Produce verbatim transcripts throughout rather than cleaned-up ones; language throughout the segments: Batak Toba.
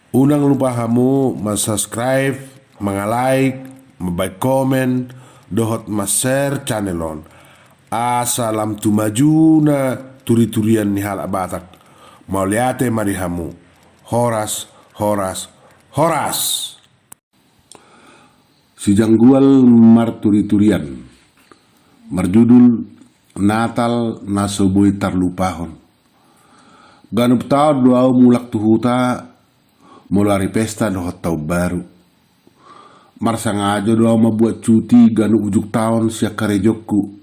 Unang lupa hamu ma-subscribe, manga-like, mambaen komen, dohot ma-share channel on. Asa lam tu majuna turi-turian ni halak Batak. Mauliate ma di hamu. Horas, horas, horas! Si Janggual marturi-turian. Marjudul Natal na so boi tarlupahon. Ganup taon do ahu mulak tu huta, molo ari pesta dohot taon baru. Marsangajo do ahu mambuat cuti ganup ujung taon sian karejongku.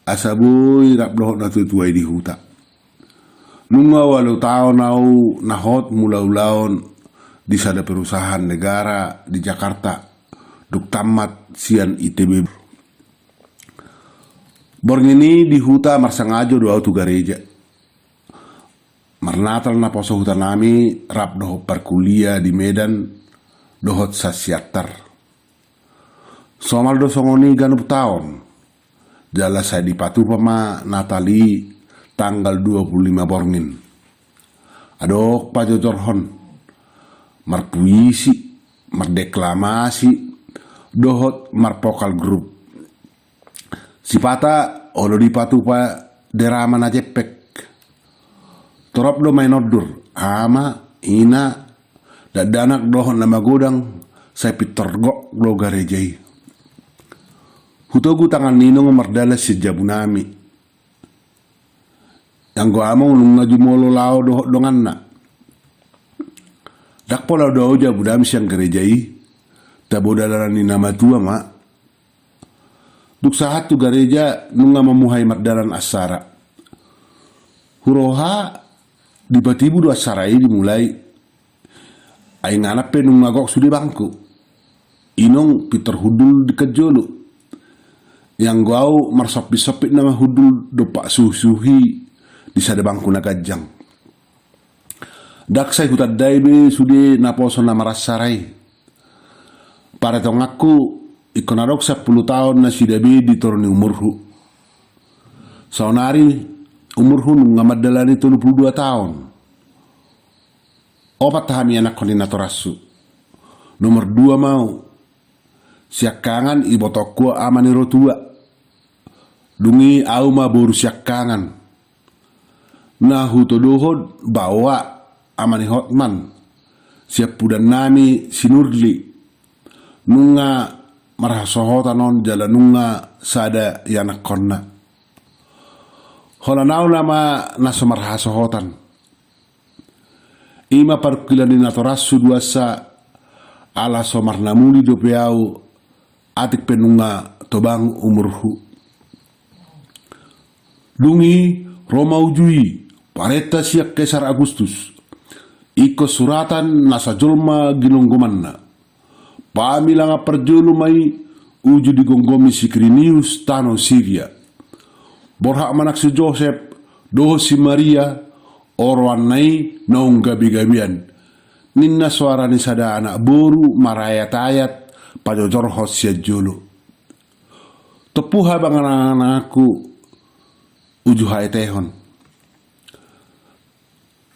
Asa boi rap dohot natua-tua i di huta. Nunga ualu taon ahu na hot mangula ulaon di sada perusahaan negara di Jakarta, dung tammat sian I T B. Borngin i di huta marsangajo do ahu tu gareja. Marnatal naposo hutanami rap dohot parkuliah di Medan dohot Sa Siantar. Somal do songon i ganup taon. Jala sai dipatupa ma Natal i tanggal dua puluh lima borngin. Adong pajojorhon, marpuisi, mardeklamasi, dohot marvokal grup. Sipata olo dipatupa drama na jempek. Torop do main ondur, ama, ina, dakdanak dohot na magodang, sai pintor gok do gareja i. Hutogu tangan ni inong mardalan sian jabunami. Anggo among nunga jumolo laho dohot donganna. Ndang pola do ahu jabunami sian gareja i, tabo dalanan ni na matua ma. Dung sahat tu gareja nunga mamuhai mardalan acara. Huroha dipatibu do acara i dimulai. Ai inganan pe nunga gok sude bangku. Inong pintor hundul denggan jolo. Ianggo ahu marsompit-sompit nama hundul dompak suhi-suhi di sada bangku na ganjang. Ndang sai hutandai be sude naposo na maracara i. Paretonganku, ingkon adong sampulu taon nasida be di toru ni umurhu. Saonari umurhu nunga mandalani tolu pulu dua taon. Opat hami anakkon ni natorashu. Nomor dua ma ahu. Siangkangan ibotongku ama ni rotua. Dung i ahu ma boru siangkangan. Na hutodohon baoa ama ni Hotman, siampudannami si Nurli, nunga marhasohotan on jala nunga sada ianakkonna. Holan ahu nama na so marhasohotan. Ima parungkilon ni natorashu duansa, ala so marnamuli dope ahu, atik pe nunga tobang umurhu. Dung i ro ma uju i parenta sian Kesar Agustus, ingkon suratan na sajolma ginonggomanna. Pamilangan parjolo ma i uju digonggomi si Kirinius tano Siria. Borhat ma nang si Josep dohot si Maria, oroanna i naung gabe-gabean. Ninna soara ni sada anak boru marayat-ayat pajojorhon sian jolo. Tompu haha angan-anganku uju haetehon.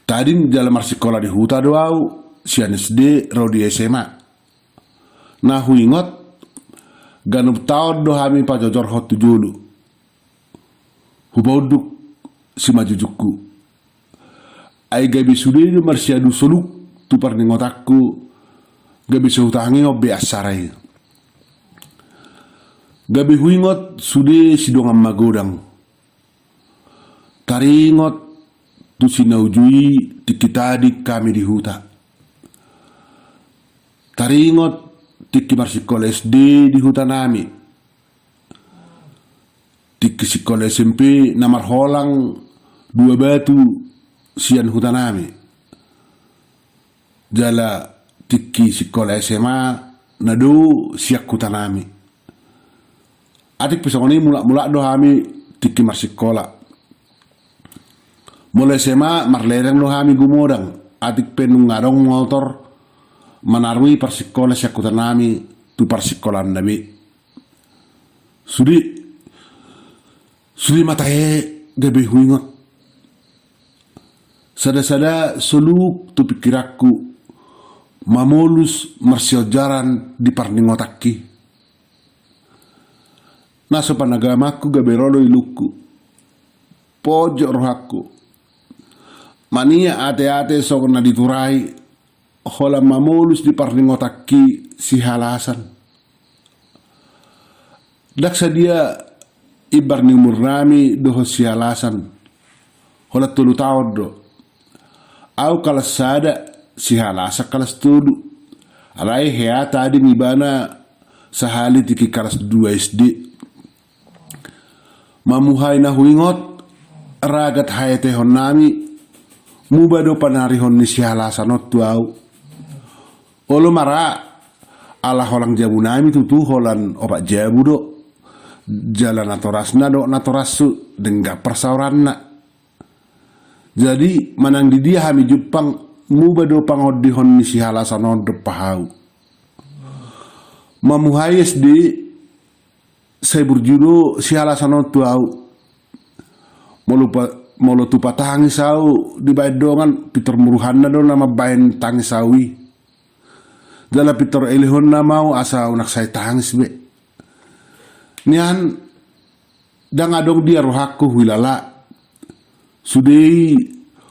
Tading jala marsikola di huta do ahu, sian S D ro di S M A. Na huingot, ganup taon do hami pajojorhon tu jolo. Hupaunduk simanjujungku. Ai gabe sude do marsiadu soluk tu parningotanku, gabe so hutangihon be acara i. Gabe huingot sude sidongan magodang. Taringot tu si na uju i tingki tading hami di huta. Taringot tingki marsikola S D di hutanami. Tingki sikola S M P na marholang dua batu sian hutanami. Jala tingki sikola S M A na dao sian hutanami. Atik pe songon i mulak-mulak do hami tingki marsikola. Molo S M A marlereng do hami gumodang, atik pe nunga adong motor manarui parsikola sian hutanami tu parsikolaan na be. Sude, sude ma tahe gabe huingot. Sada-sada soluk tu pingkiranku, Mamolus marsionjaran di parningotanki. Na so panagamanku gabe ro do ilungku. Pojok rohangku. Maniak ate-ate songon na diturai, holan mamolus di parningotanki si Halasan. Ndang sadia imbar ni umurnami dohot si Halasan. Holan tolu taon do. Au kalas sada, si Halasan kalas tolu. Alai hea tading ibana sahali tingki kalas dua S D. Mamuhai na huingot, ragat haetehonnami, muba do panarihon ni si Halasan on tu au. Olo ma ra, ala holang jabunami tutu holan opat jabu do. Jala natorasna dohot natorashu, denggan parsaoranna. Jadi, manang di dia hami jumpang, muba do pangondihon ni si Halasan on dompak au. Mamuhai S D, sai burju do si Halasan on tu au. Molo pa-, molo tupa tangis au dibaen dongan, pintor muruhanna do na mambaen tangis au i. Jala pintor elehonna ma au asa unang sai tangis be. Nian, ndang adong dia rohangku huilala. Sude i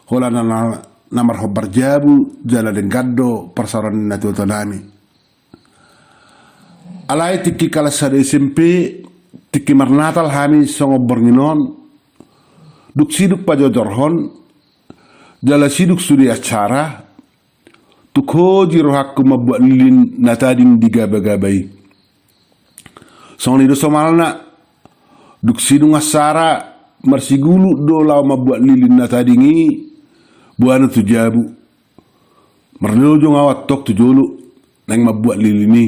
holan na, na marhombar jabu, jala denggan do parsaoran ni natuatuanami. Alai tingki kalas sada S M P, tingki marnatal hami songon borngin on, dung sidung pajojorhon, jala sidung sude acara, tung hoji rohangku mambuat lilin na tading di gabagaba i. Songon i do somalna, dung sidung acara, marsigulu do laho mambuat lilin na tading i, boanon tu jabu. Marlojong au antong tu jolo, naeng mambuat lilin i.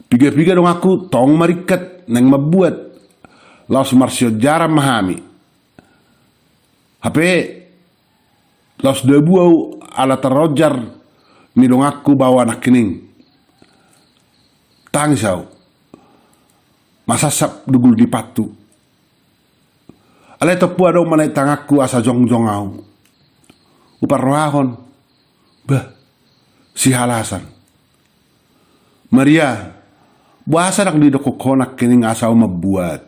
Piga-piga donganku tong maringkat, naeng mambuat. Laos marsionjaran ma hami. Hape, laos dabu au ala taronjar ni donganku baoa nangkining. Tangis au. Masassap dugul ni pantu. Alai tompu adong manaek tanganku asa jongjong au. Huparrohahon. Bah, si Halasan. Maria, boasa ndang didokkon ho nangkining asa au mambuat?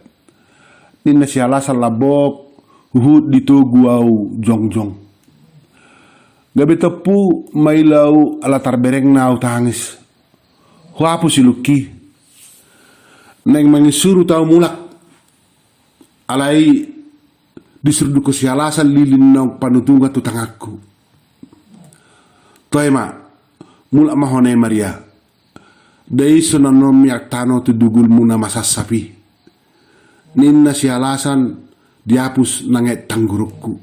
Ninna si Halasan lambok, huhut ditogu au jongjong. Gabe tompu maila au ala tarberengna au tangis. Huhapus ilungki. Naeng mangisurut au mulak. Alai disurdukhon si Halasan lilin naung panutungan tu tanganku. Toe ma, mulak ma ho ne Maria. Dai so nanon miak tano tu dugulmu na masassap i. Ninna si Halasan diapus nanget tanggurungku.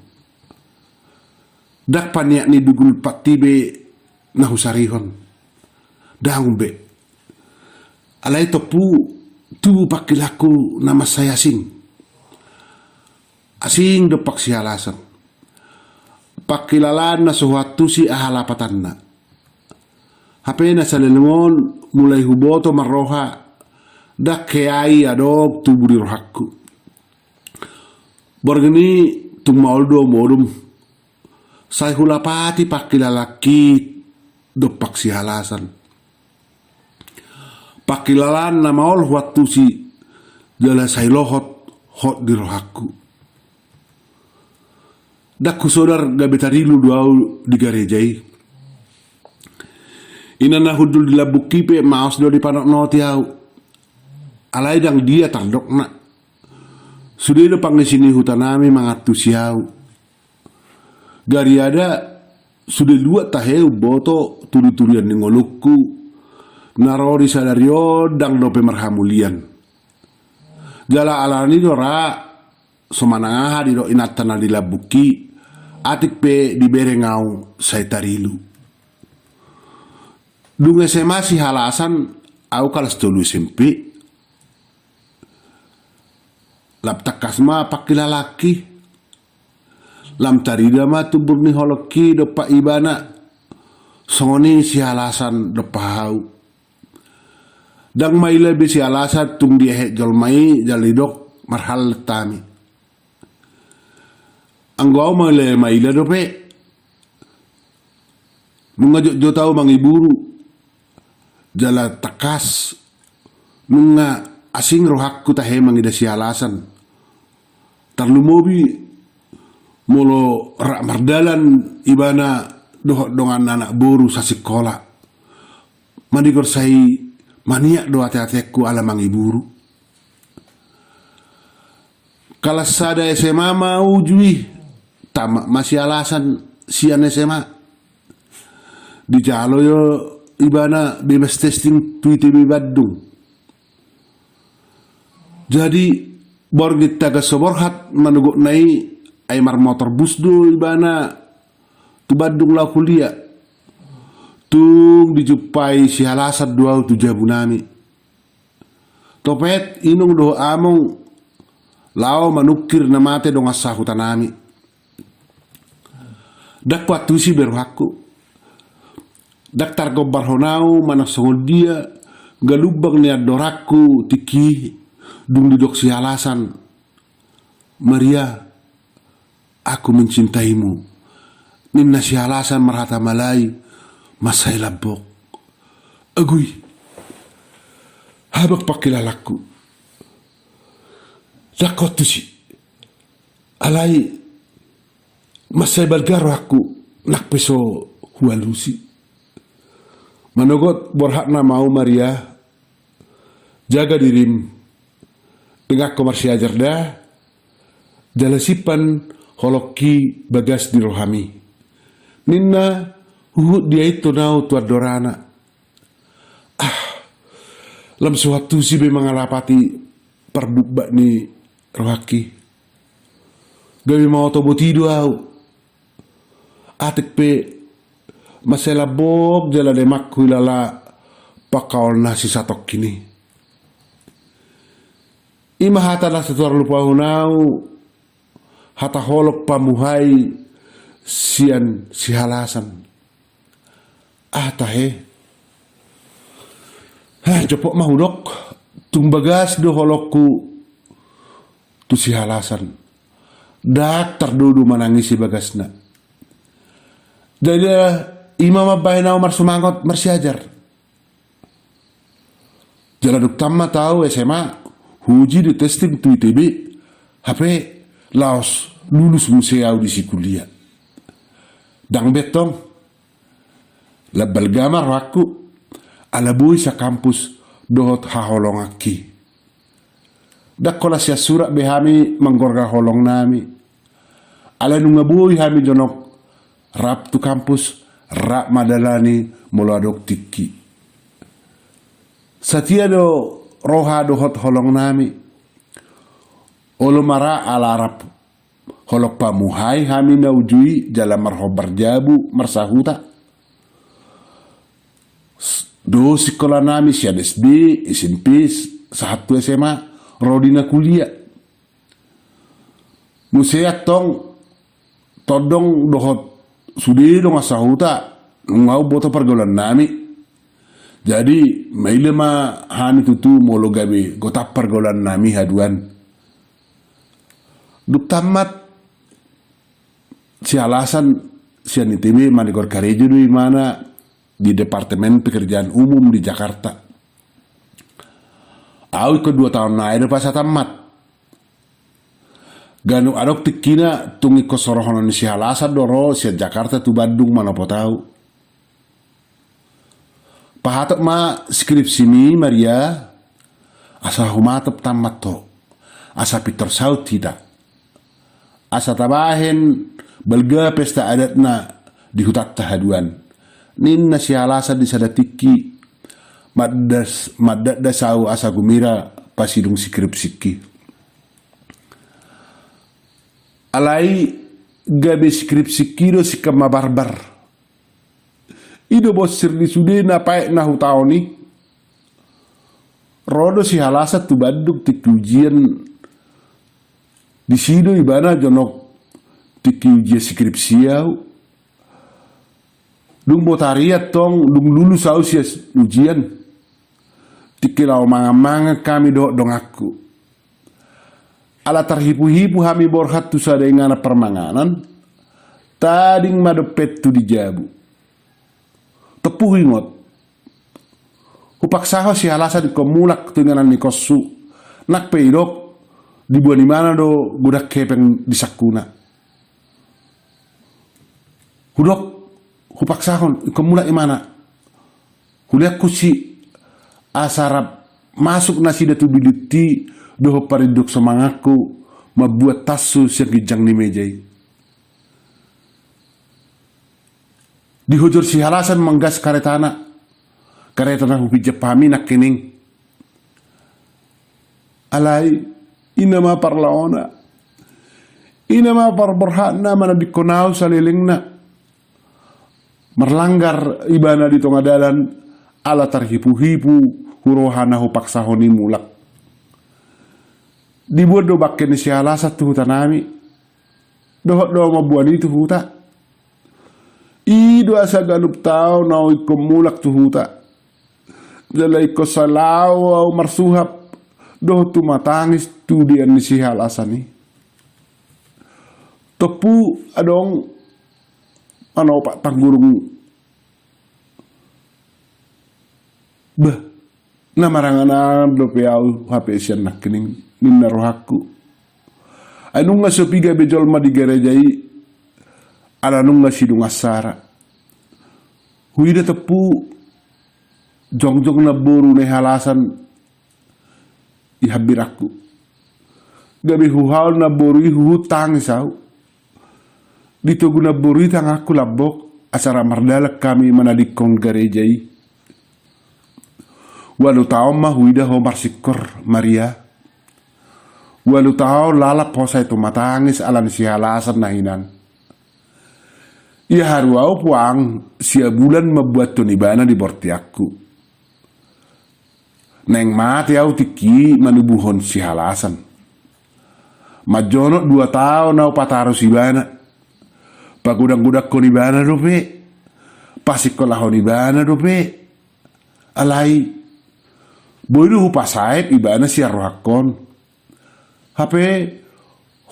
Ndang paniak ni dugul panti be na husarihon. Ndang be. Alai tompu tubu pangkilangku na mansai asing. Asing dompak si Halasan. Pangkilalaan na so huantusi aha lapatanna. Hape na saleleng on mulai huboto marroha, ndang hea i adong tubu di rohangku. Borngin i tung maol do modom. Sai hulapati pangkilalangki dompak si Halasan. Pangkilalaan na maol huantusi jala sai lohot hot di rohangku. Ndang husodar gabe tarilu do au di gareja i. Inna na hundul di lambungki pe maos do dipanotnoti au. Alai ndang dia tardokna. Sude do pangisi ni hutanami mangantusi au. Gariada sude luat tahe umboto turiturian ni ngolungku. Na ro di sadari on ndang dope marhamulian. Jala alani do ra so manang aha didok inanta na di lambungki, atik pe dibereng au sai tarilu. Dung S M A si Halasan, au kalas tolu S M P. Lam tangkas ma pangkilalangki. Lam tarida ma tumbur ni holongki dompak ibana. Songon i si Halasan dompak au. Ndang maila be si Halasan tung diehet jolma i jala didok marhallet hami. Anggo au maila, maila dope. Nunga jotjot au mangiburu, jala tangkas nunga asing rohangku tahe mangida si Halasan. Tarlumobi molo rap mardalan ibana dohot dongan anak boru sasikola. Manigor sai maniak do ateatengku ala mangiburu. Kalas sada S M A ma uju i, tamat ma si Halasan sian S M A. Dijalo jo ibana bebas testing tu I T B Bandung. Jadi borngin tagan so borhat manogotna i, ai marmotor bus do ibana tu Bandung laho kuliah. Tung dijumpai si Halasan do au tu jabu nami. Topet inong dohot among laho manungkir na mate dongan sahuta nami. Ndang huantusi be rohangku. Ndang targombarhon au manang songon dia galumbang ni andorangku tingki i dung didok si Halasan, "Maria, aku mencintaimu," ninna si Halasan marhata Malai, mansai lambok. Agui, habang pangkilalangku. Ndang huantusi. Alai mansai balga rohangku, nang pe so hualusi. Manogot borhatna ma au Maria, jaga dirim, denganko marsiajar da, jala simpan holongki bagas di rohami, ninna huhut diaithon au tu andorana. Ah, lam so huantusi be mangalapati parbukbak ni rohangki. Gabe maoto boti do au. Atik pe mansai lambok jala demangku ilala pangkaol na sisatongkin i. Ima hata na so tarlupahon au, hata holong pamuhai sian si Halasan. Ah, tahe. Hah, jopok ma hudok, tung bagas do holongku tu si Halasan. Ndang tardodo manangisi bagasna. Jadi ima mambahen au marsumangot marsiajar. Jala dung tamat au S M A, huuji do testing tu I T B, hape laos lulus muse au di sikuliah. Ndang be tong. Lam balga ma rohangku, ala boi sakampus dohot haholonganki. Ndang holan sian surat be hami manggorga holong nami. Ala nunga boi hami jonok rap tu kampus, rap mandalani molo adong tingki. Satia do roha dohot holong nami. Olo ma ra ala rap holong pamuhai hami na uju i jala marhombar jabu marsahuta. Do sikola nami sian S D, S M P, sahat tu S M A, ro di na kuliah. Muse antong tondong dohot sude dongan sahuta, nunga umboto pargaulan nami. Jadi maila ma hami tutu molo gabe gotap pargaulan nami haduan. Dung tamat si Halasan sian I T B manigor karejo do imana di Departemen Pekerjaan Umum di Jakarta. Au ingkon dua taon nai do pas tamat. Ganup adong tingkina tung ingkon sorohonon ni si Halasan do ro sian Jakarta tu Bandung manopot au. Pahatop ma skripsimi Maria, asa humatop tamat ho, asa pintor saut hita. Asa tabahen balga pesta adatna di hutanta haduan, ninna si Halasan di sada tingki. Mandas, mandatdas au asa gumira pasidung skripsingki. Alai gabe skripsingki do singkama barbar. I do bonsir ni sude na paet na hutaon i. Ro do si Halasan tu Bandung tingki ujian. Disi do ibana jonok tingki ujian skripsi au. Dung botari antong dung lulus au sian ujian, tingki laho manganmangan hami dohot donganku. Ala tarhipuhipu hami borhat tu sada inganan parmanganan, tading ma dompet tu di jabu. Tompu huingot, hupaksahon si Halasan ingkon mulak tu inganan ni kossu, nang pe didok diboan ibana do godang hepeng di sangkuna. Hudok, hupaksahon ingkon mulak ibana. Hulean husi, asa rap masuk nasida tu bilinti dohot parinduk somanganku mambuat tansu sian ginjang ni meja i. Dihojor si Halasan manggas karetana. Kareta na hupinjam hami nangkining. Alai, i nama parlaona. I nama parborhatna manadingkon ahu salelengna. Marlanggar ibana di tonga dalan ala tarhipuhipu huroha na hupaksahon i mulak. Diboan do bangke ni si Halasan tu hutanami. Dohot do mamboan i tu huta. I do asa ganup taon ahu ingkon mulak tu huta. Jala ingkon sai laho ahu marsuhap dohot tumatangis tu dean ni si Halasan i. Tompu adong manopak tanggurung. Bah, na marangan-angan dope ahu hape sian nangkining, ninna rohangku. Ai nunga so piga be jolma di gareja i, ala nunga sidung ansara. Huida Tompu, jongjong namboru na i Halasan i hambirangku. Gabe huhaol namboru i huhut tangis ahu. Ditogu namboru i tanganku lambok, asa rap mardalan hami manadingkon gareja i. Ualu taon ma huida ho marsingkor, Maria. Ualu taon lalap ho sai tumatangis ala ni si Halasan na hinan. Ia haru ahu puang sia bulan mambuathon ibana di bortianku. Naeng mate ahu tingki i manubuhon si Halasan. Manjonok dua taon ahu patarus ibana. Pagodanggodangkon ibana dope. Pasikkolahon ibana dope. Alai, boi do hupasaep ibana sian rohangkon. Hape,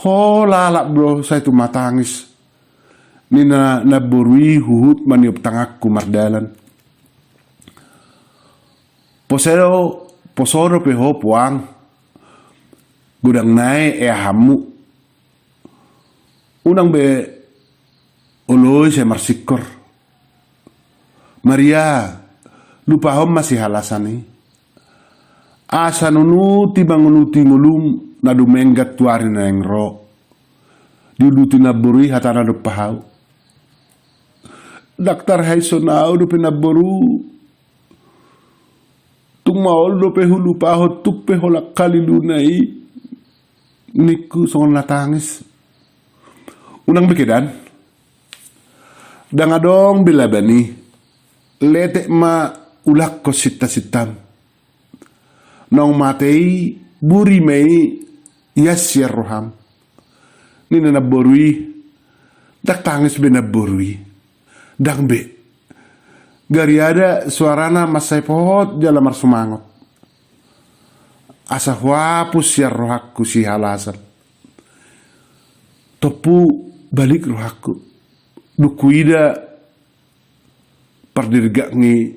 ho lalap do sai tumatangis. Ninna namboru i huhut maniop tanganku mardalan. Poso do, poso dope ho puang. Godang nai eahanmu. Unang be olo i sai marsingkor. Maria, lupahon ma si Halasan i. Asa nunuti mangunuti ngolum na dumenggan tu ari na naeng ro. Diuduti namboru i hatana dompak ahu. Ndang tarhaishon ahu dope namboru. Tung maol dope hulupahon tung pe holan haliluna i. Ningku songon na tangis. Unang be kedan. Ndang adong be laban i. Letek ma ulangkon sintasintam. Naung mate i, buri ma i, ias sian roham. Ninna namboru i, ndang tangis be namboru i. Ndang be. Gariada suarana mansai pohot jala marsumangot. Asa huhapus sian rohangku si Halasan. Tompu balik rohangku. Dung huida pardirgak ni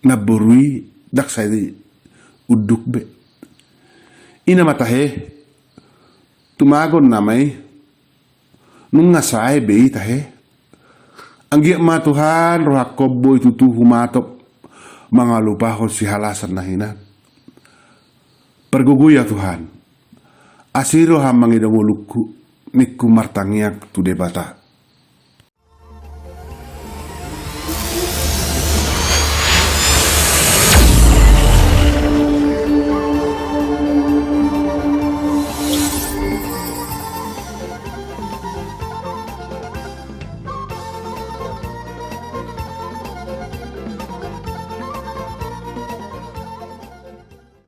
namboru i ndang sai unduk be. I nama tahe, tumagon nama i, nunga sae be i tahe. Anggiat ma Tuhan rohangkon boi tutu humatop mangalupahon si Halasan na hinan. Pargogoi ahu Tuhan. Asi roham mangido ngolungku, ningku martangiang tu Debata.